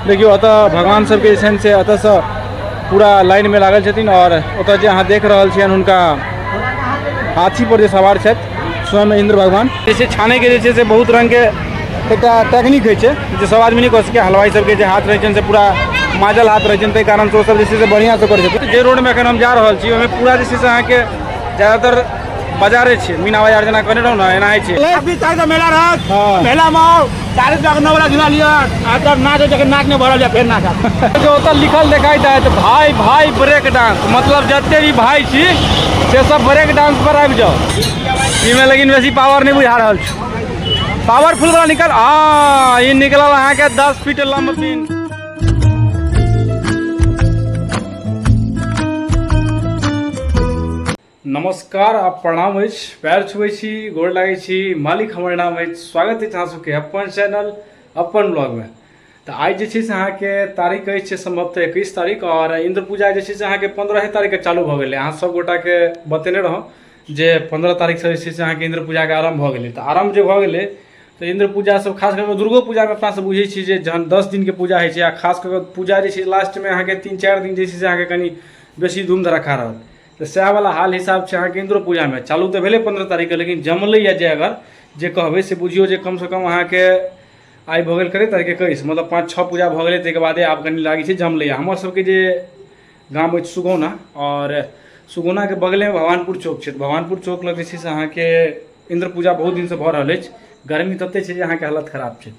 देखियौ एतऽ भगवान सबके जे छनि से एतऽसँ पूरा लाइनमे लागल छथिन आओर ओतऽ जे अहाँ देख रहल छियनि हुनका हाथी पर जे सवार छथि स्वयं इन्द्र भगवान। जे छै छानैके जे छै से बहुत रङ्गके एकटा टेक्निक होइ छै जे सब आदमी नहि कऽ सकैए। हलवाइ सबके जे हाथ रहै छनि से पूरा माजल हाथ रहै छनि, ताहि कारणसँ ओसब जे छै से बढ़िआँसँ करै छथिन। जे रोडमे एखन हम जा रहल छी ओहिमे पूरा जे छै से अहाँके ज्यादातर बाजारे छै, मीना बाजार जेना कहने रहौ ने एनाहे छै। 20 तारीख तक मेला रहत। हाँ। मेला में आओ, 40 रुपया के 9 वाला झूला लिअ, आ तब नाच होइ छै, नाच नहि भरल जाय फेर नाच। जो ओतऽ लिखल देखाइत हैत भाई भाई ब्रेक डांस, मतलब जते भी भाई छी से सब ब्रेक डांस पर आबि जाओ। एहिमे लेकिन बेसी पावर नहि बुझा रहल छै, पावरफुल वाला निकल। हाँ, ई निकलल अहाँके 10 फीट लम्ब पिन। नमस्कार आ प्रणाम अछि, पैर छुबै छी, गोर लागै छी, मालिक हमर नाम अछि। स्वागत अछि अहाँ सबके अपन चैनल अपन ब्लॉगमे। तऽ आइ जे छै से अहाँके तारीख अछि सम्भवतः 21 तारीख और इन्द्र पूजा जे छै से अहाँके 15 तारीखके चालू भऽ गेलै। अहाँ सब गोटाके बतेने रहौं जे 15 तारीखसँ जे छै से अहाँके इन्द्र पूजाके आरम्भ भऽ गेलै। तऽ आरम्भ जे भऽ गेलै तऽ इन्द्र पूजा सब खास कऽ कऽ दुर्गो पूजामे अपना सब बुझै छी जे जहन 10 दिनके पूजा होइ छै आ खास कऽ कऽ पूजा जे छै लास्टमे अहाँके 3-4 दिन जे छै से अहाँके कनि बेसी धूम धड़क्का रहल। तऽ सएह वाला हाल हिसाब छै अहाँके इन्द्रो पूजामे। चालू तऽ भेलै 15 तारीखके, लेकिन जमलैए जे अगर जे कहबै से बुझियौ जे कमसँ कम अहाँके आइ भऽ गेल कतेक तारीख 21, मतलब 5-6 पूजा भऽ गेलै, ताहिके बादे आब कनि लागै छै जमलैए। हमर सबके जे गाम अछि सुगौना, आओर सुगौनाके बगलेमे भगवानपुर चौक छै। तऽ भगवानपुर चौक लग जे छै से अहाँके इन्द्र पूजा बहुत दिनसँ भऽ रहल अछि। गर्मी ततेक छै जे अहाँके हालत खराब छै।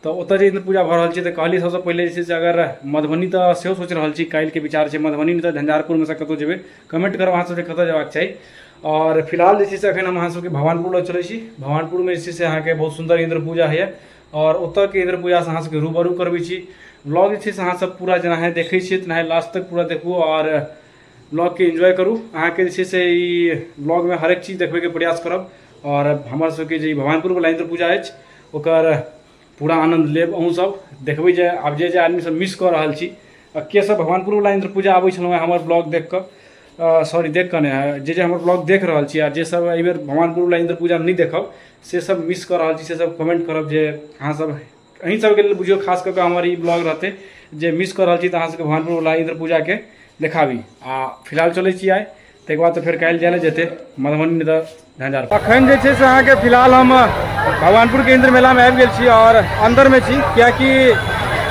तऽ ओतऽ जे इन्द्र पूजा भऽ रहल छै तऽ कहलियै सबसँ पहिले जे छै से अगर मधुबनी तऽ सेहो सोचि रहल छी, काल्हिके विचार छै मधुबनी नहि तऽ झंझारपुरमे सँ कतहु जेबै। कमेंट करब अहाँ सब जे कतऽ जेबाक चाही। आओर फिलहाल जे छै से एखन हम अहाँ सबके भगवानपुर लऽ चलै छी। भगवानपुरमे जे छै से अहाँके बहुत सुन्दर इन्द्र पूजा होइए आओर ओतऽके इन्द्र पूजासँ अहाँ सबके रूबरू करबै छी। ब्लॉग जे छै से अहाँ सब पूरा जेनाहे देखै छियै तेनाहे लास्ट तक पूरा देखू आओर ब्लॉगके एन्जॉय करू। अहाँके जे छै से ई ब्लॉगमे हरेक चीज देखबैके प्रयास करब आओर हमर सबके जे ई भगवानपुरवला इन्द्र पूजा अछि ओकर पूरा आनन्द लेब। अहूँ सब देखबै जे आब जे जे आदमी सब मिस कऽ रहल छी आ के सब भगवानपुरवला इन्द्र पूजा आबै छलहुँ हमर ब्लॉग देख कऽ, सॉरी देख कऽ नहि, जे जे हमर ब्लॉग देख रहल छी आ जे सब एहिबेर भगवानपुरवला इन्द्र पूजा नहि देखब से सब मिस कऽ रहल छी, से सब कमेंट करब जे अहाँ सब, अहीं सबके लेल बुझियौ खास कऽ कऽ हमर ई ब्लॉग रहतै जे मिस कऽ रहल छी तऽ अहाँ सबके भगवानपुरवला इन्द्र पूजाके देखाबी। आ फिलहाल चलै छी आइ, ताहिके बाद तऽ फेर काल्हि जाय लए जेतै मधुबनी नहि तऽ झंझारपुर। अखन जे छै से अहाँके फिलहाल हम भगवानपुरके इन्द्र मेलामे आबि गेल छी आओर अन्दरमे छी, कियाकि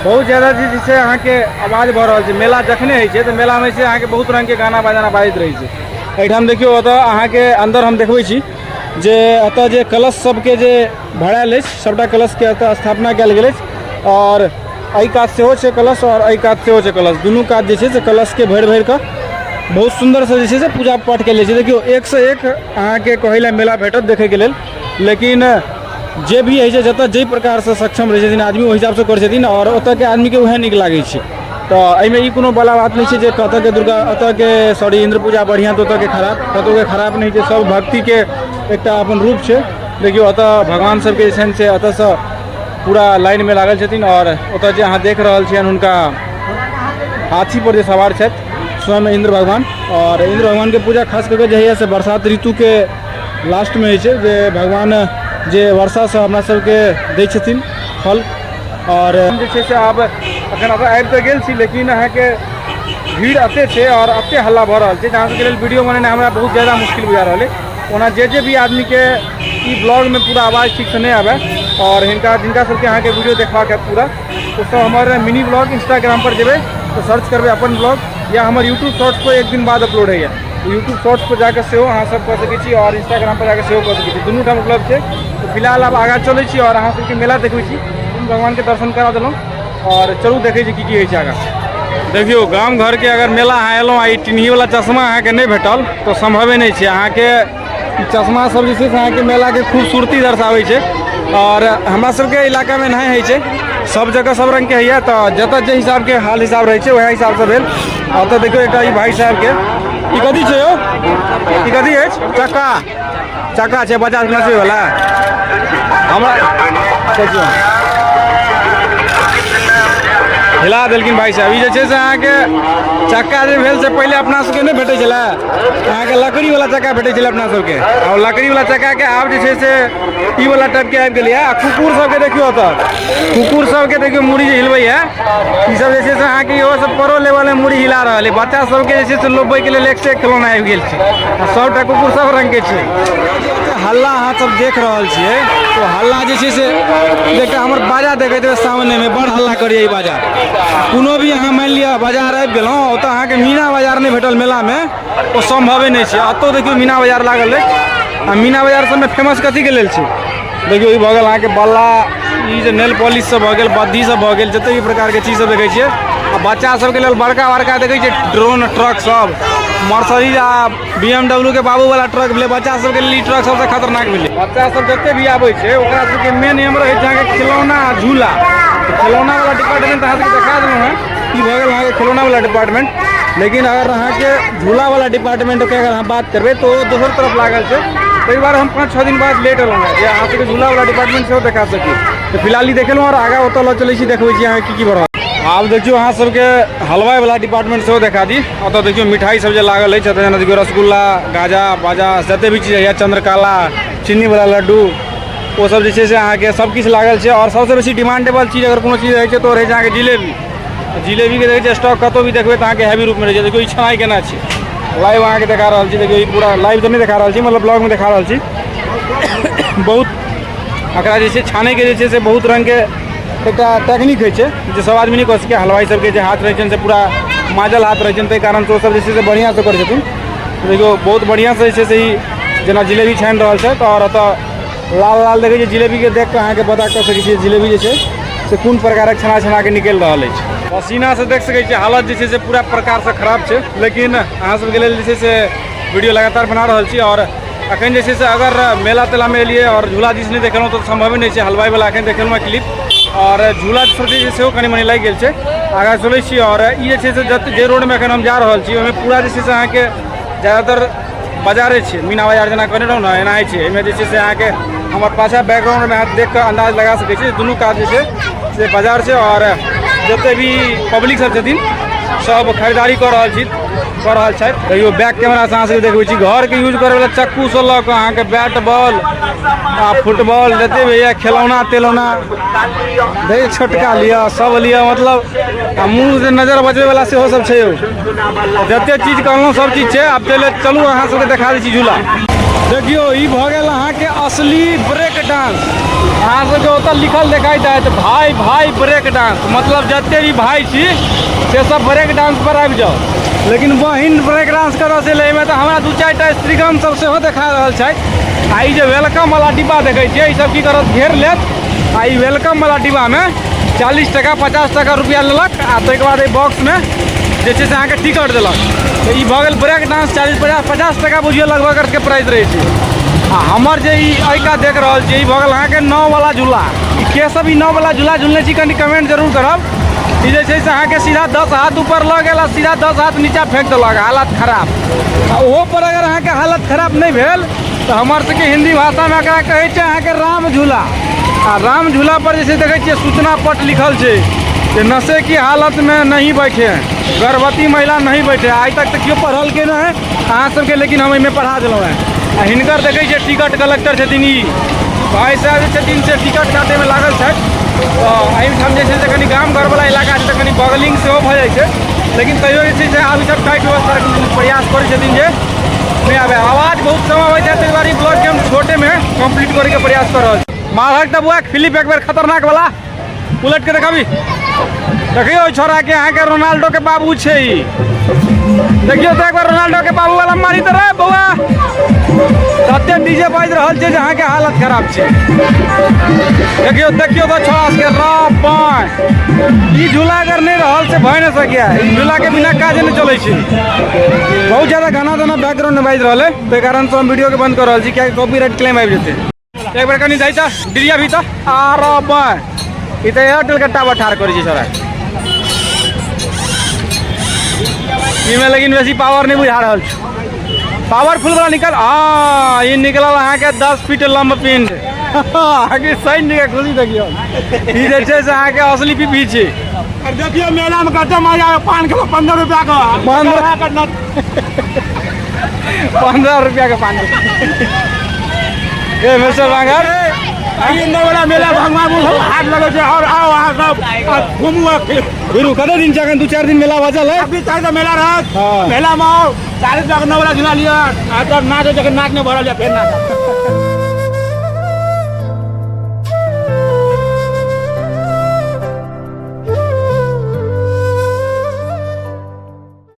बहुत ज्यादा जे छै अहाँके आवाज भऽ रहल छै। मेला जखने होइ छै तऽ मेलामे छै अहाँके बहुत रङ्गके गाना बजाना बाजैत रहै छै। एहिठाम देखियौ ओतऽ अहाँके अन्दर हम देखबै छी जे एतऽ जे कलश सबके जे भरायल अछि सबटा कलशके एतऽ स्थापना कयल गेल अछि आओर एहि कात सेहो छै कलश आओर एहि कात सेहो छै कलश। दुनू कात जे छै से कलशके भरि भरि कऽ बहुत सुन्दरसँ जे छै से पूजा पाठ कयल जाइ छै। देखियौ एकसँ एक अहाँके कहै लए मेला भेटत देखैके लेल, लेकिन जे भी होइ छै जतऽ जाहि प्रकारसँ सक्षम रहै छथिन आदमी ओहि हिसाबसँ करै छथिन आओर ओतऽके आदमीके वएह नीक लागै छै। तऽ एहिमे ई कोनो बला बात नहि छै जे कतऽके दुर्गा ओतऽके सॉरी इन्द्र पूजा बढ़िआँ तऽ ओतऽके खराब, कतहुके खराब नहि छै। सब भक्तिके एकटा अपन रूप छै। देखियौ एतऽ भगवान सबके जे छनि से एतऽसँ पूरा लाइनमे लागल छथिन आओर ओतऽ जे अहाँ देख रहल छियनि हुनका हाथी पर जे सवार छथि स्वयं इन्द्र भगवान। आओर इन्द्र भगवानके पूजा खास कऽ कऽ जे होइए से बरसात ऋतुके लास्टमे होइ छै, जे भगवान जे वर्षासँ हमरा सबके दै छथिन फल। आओर हम जे छै से आब एखन एतऽ आबि तऽ गेल छी, लेकिन अहाँके भीड़ एते छै आओर एते हल्ला भऽ रहल छै जे अहाँ सबके लेल वीडियो बनेनाइ हमरा बहुत ज्यादा मुश्किल बुझा रहल अछि। ओना जे जे भी आदमीके ई ब्लॉगमे पूरा आवाज ठीकसँ नहि आबै आओर हिनका जिनका सबके अहाँके वीडियो देखबाक हैत पूरा, ओ सब हमर मिनी ब्लॉग इंस्टाग्राम पर जेबै तऽ सर्च करबै अपन ब्लॉग, या हमर यूट्यूब शॉर्ट्स पर एक दिन बाद अपलोड होइए, यूट्यूब शॉर्ट्स पर जाकऽ सेहो अहाँ सब कऽ सकै छी आओर इंस्टाग्राम पर जाकऽ सेहो कऽ सकै छी, दुनू ठाम उपलब्ध छै। तऽ फिलहाल आब आगाँ चलै छी आओर अहाँ सबके मेला देखबै छी, भगवानके दर्शन करा देलहुँ आओर चलू देखै छी की की होइ छै आगाँ। देखियौ गाम घरके अगर मेला अहाँ एलहुँ आ ई टिन्हीवला चश्मा अहाँके नहि भेटल तऽ सम्भवे नहि छै। अहाँके ई चश्मा सब जे छै से अहाँके मेलाके खूबसूरती दर्शाबै छै आओर हमरा सबके इलाकामे नहि होइ छै, सब जगह सब रङ्गके होइए, तऽ जतऽ जे हिसाबके हाल हिसाब रहै छै वएह हिसाबसँ भेल। ओतऽ देखियौ एकटा ई भाइ साहेबके ई कथी छै यौ, ई कथी अछि? चक्का, चक्का छै बच्चा नचबैवला। हमरा देखियौ हिला देलखिन भाई साहब। ई जे छै से अहाँके चक्का जे भेल से पहिले अपना सबके नहि भेटै छलै, अहाँके लकड़ी वाला चक्का भेटै छलै अपना सबके। आ लकड़ी वाला चक्काके आब जे छै से ई वाला टाइपके आबि गेलैए। आ कुकुर सबके देखियौ, ओतऽ कुकुर सबके देखियौ मुड़ी जे हिलबैए। ई सब जे छै से अहाँके इहो सब प्रो लेवलमे मुड़ी हिला रहल है। बच्चा सबके जे छै से लोभैके लेल एक से एक खिलौना आबि गेल छै। आ सबटा कुकुर सब रंगके छै। हल्ला अहाँ सब देख रहल छियै, तो हल्ला जे छै से एकटा हमर बाजा देखैत हेबै सामनेमे, बड़ हल्ला करैए ई बाजा। कोनो भी अहाँ मानि लिअ बाजार आबि गेलहुँ, ओतऽ अहाँके मीना बाजार नहि भेटल मेलामे, ओ सम्भवे नहि छै। एतौ देखियौ मीना बाजार लागल अछि। आ मीना बाजार सबमे फेमस कथीके लेल छै? देखियौ ई भऽ गेल अहाँके बल्ला, ई जे नेल पॉलिश सब भऽ गेल, बद्धी सब भऽ गेल, जते भी प्रकारके चीज सब देखै छियै। आ बच्चा सबके लेल बड़का बड़का देखै छियै ड्रोन ट्रक सब, मर्सडीज आ BMW के बाबू वाला ट्रक भेलै। बच्चा सबके लेल ई ट्रक सबसँ खतरनाक भेलै। बच्चा सब जते भी आबै छै ओकरा सबके मेन एम रहै छै अहाँके खिलौना आ झूला। खिलौना वाला डिपार्टमेंट अहाँ सबके देखा देलहुँ हेँ, ई भऽ गेल अहाँके खिलौना वाला डिपार्टमेंट। लेकिन अगर अहाँके झूला वाला डिपार्टमेंटके अगर अहाँ बात करबै तऽ ओ दोसर तरफ लागल छै। ताहि दुआरे हम 5-6 दिन बाद लेट एलहुँ हेँ जे अहाँ सबके झूला वाला डिपार्टमेंट सेहो देखा सकी। तऽ फिलहाल ई देखेलहुँ आओर आगाँ ओतऽ लऽ चलै छी, देखबै छी अहाँके की की भऽ रहल। आब देखियौ अहाँ सबके हलवाई वाला डिपार्टमेंट सेहो देखा दी। ओतऽ देखियौ मिठाई सब जे लागल अछि, एतऽ जेना देखियौ रसगुल्ला, गाजा बाजा जते भी चीज होइए, चंद्रकाला, चीनी वाला लड्डू, ओ सब जे छै से अहाँके सब किछु लागल छै। आओर सबसँ बेसी डिमांडेबल चीज अगर कोनो चीज रहै छै तऽ ओ रहै छै अहाँके जिलेबी। जिलेबीके देखै छियै स्टॉक कतहु भी देखबै तऽ अहाँके हैवी रूपमे रहै छै। देखियौ ई छनाइ केना छै, लाइव अहाँके देखा रहल छी। देखियौ ई पूरा लाइव तऽ नहि देखा रहल छी, मतलब ब्लॉगमे देखा रहल छी। बहुत एकरा जे छै छानैके जे छै से बहुत रङ्गके एकटा टेक्निक होइ छै जे सब आदमी नहि कऽ सकैए। हलवाइ सबके जे हाथ रहै छनि से पूरा माजल हाथ रहै छनि, ताहि कारणसँ ओसब जे छै से बढ़िआँसँ करै छथिन। देखियौ बहुत बढ़िआँसँ जे छै से ई जेना जिलेबी छानि रहल छथि। आओर एतऽ लाल लाल देखै छियै जिलेबीके, देख कऽ अहाँके पता कऽ सकै छियै जिलेबी जे छै से कोन प्रकारक छना छना के निकलि रहल अछि। पसीनासँ देख सकै छियै हालत जे छै से पूरा प्रकारसँ खराब छै। लेकिन अहाँ सबके लेल जे छै से वीडियो लगातार बना रहल छी। आओर अखन जे छै से अगर मेला तेलामे एलियै आओर झूला दिस नहि देखेलहुँ तऽ सम्भवे नहि छै। हलवाइवला अखन देखेलहुँ हँ क्लिप, आओर झूला सब जे छै सेहो कनि मनि लागि गेल छै। आगाँ चलै छी। आओर ई जे छै से जते जे रोडमे अखन हम जा रहल छी ओहिमे पूरा जे छै से अहाँके ज्यादातर बाजारे छै। मीना बाजार जेना कहने रहौँ ने, एनाहे छै। एहिमे जे छै से अहाँके हमर पाछाँ बैकग्राउंडमे अहाँ देख कऽ अन्दाज लगा सकै छी, दुनू कात जे छै से बाजार छै। आओर जते भी पब्लिक सब छथिन सब खरीदारी कऽ रहल छी, कऽ रहल छथि। देखियौ बैक कैमरासँ अहाँ सबके देखबै छी घरके यूज करैवला चक्कूसँ लऽ कऽ अहाँके बैट बॉल आ फुटबॉल जते भी होइए खेलौना तेलौना, दे छोटका लिअ सब लिअ, मतलब आ मुँह से नजर बचबैवला सेहो सब छै यौ। जते चीज कहलहुँ सब चीज छै। आब चलू चलू अहाँ सबके देखा दै छी झूला। देखियौ ई भऽ गेल अहाँके असली ब्रेक डांस। अहाँ सबके ओतऽ लिखल देखाइत हैत भाई भाई ब्रेक डांस, मतलब जते भी भाई छी से सब ब्रेक डांस पर आबि जाउ। लेकिन बहिन ब्रेक डांस करऽ से एहिमे तऽ हमरा 2-4टा स्त्रीगण सब सेहो देखा रहल छथि। आ ई जे welcome वाला डिब्बा देखै छियै, ई सब की करत, घेर लेत। आ ई welcome वाला डिब्बामे 40 टका 50 टका रुपया लेलक आ ताहिके बाद एहि बॉक्समे जे छै से अहाँके टिकट देलक। तऽ ई भऽ गेल ब्रेक डांस, 40 50 टका बुझियौ लगभग के प्राइस रहै छै। आ हमर जे ई एहिका देख रहल छियै, ई भऽ गेल अहाँके 9 वाला झूला। ई के सब ई 9 वाला झूला झूलने छी कनि कमेंट जरूर करब। ई जे छै से अहाँके सीधा 10 हाथ ऊपर लऽ गेल आ सीधा 10 हाथ नीचा फेंक देलक, हालत खराब। आ ओहो पर अगर अहाँके हालत खराब नहि भेल तऽ हमर सबके हिन्दी भाषामे एकरा कहै छै अहाँके राम झूला। आ राम झूला पर जे छै देखै छियै सूचना पट लिखल छै जे नशे की हालत में नहीं बैठे हैं, गर्भवती महिला नहीं बैठे। आइ तक तऽ केओ पढ़लकै नहि अहाँ सबके, लेकिन हम एहिमे पढ़ा देलहुँ हेँ। आ हिनकर देखै छियै टिकट कलेक्टर छथिन ई भाइ साहब जे छथिन से टिकट काटैमे लागल छथि। तऽ एहिठाम जे छै से कनि गाम घरवला इलाका छै तऽ कनि बगलिंग सेहो भऽ जाइ छै, लेकिन तैयो जे छै से आब ई सब टाइट व्यवस्था प्रयास करै छथिन जे नहि आबै। आवाज बहुत कम आबै छै, ताहि दुआरे ई ब्लॉगके हम छोटेमे कम्प्लीट करैके प्रयास कऽ रहल छी। मारक तऽ बौआ फिलिप एक बेर खतरनाक वाला उलट के देखाबी। देखियौ छोरा के अहाँके रोनाल्डो के बाबू छै ई। देखियौ तऽ एक बार रोनाल्डो के बाबू वाला मारी तऽ रे बौआ। तते डीजे बाजि रहल छै जे अहाँके हालत खराब छै। देखियौ देखियौ तऽ छोरा सबके रप बाँय। ई झूला अगर नहि रहल से भए नहि सकैए। ई झूला के बिना काज नहि चलै छै। बहुत ज्यादा गाना ताना बैकग्राउंड में बाजि रहल है, ताहि कारण से हम वीडियो के बंद कऽ रहल छी, कियाकि कॉपीराइट क्लेम आबि जेतै। एक बेर कनि जाइ तऽ डिरिया भी तऽ आर बाय। ई तऽ एयरटेल के टावर ठाढ़ करै छै छोरा। एहिमे लेकिन बेसी पावर नहि बुझा रहल छै। पावरफुल वाला निकल, आ ई निकलल अहाँके 10 फीट लम्ब पिंड। अहाँके सही निकल खुशी देखियौ। ई जे छै से अहाँके असली पीपी छै। और देखियो मेला में कते मजा आवे, पान खेलो 15 रुपया का। 15 का ना। 15 रुपया के पान। ए मिस्टर बांगर, ई नौ वाला मेला भगवान हाथ लगे छै और आओ अहाँ सब आ घुमू आ फिरू। फिरू कते दिन छै अखन? 2-4 दिन मेला बचल है। 26 तारीख तक मेला रहत। हाँ। मेला में आओ, 40 रुपया के नौ वाला झूला लिअ आ तब नाच, जखन नाच नहि भरल या फेर नाच।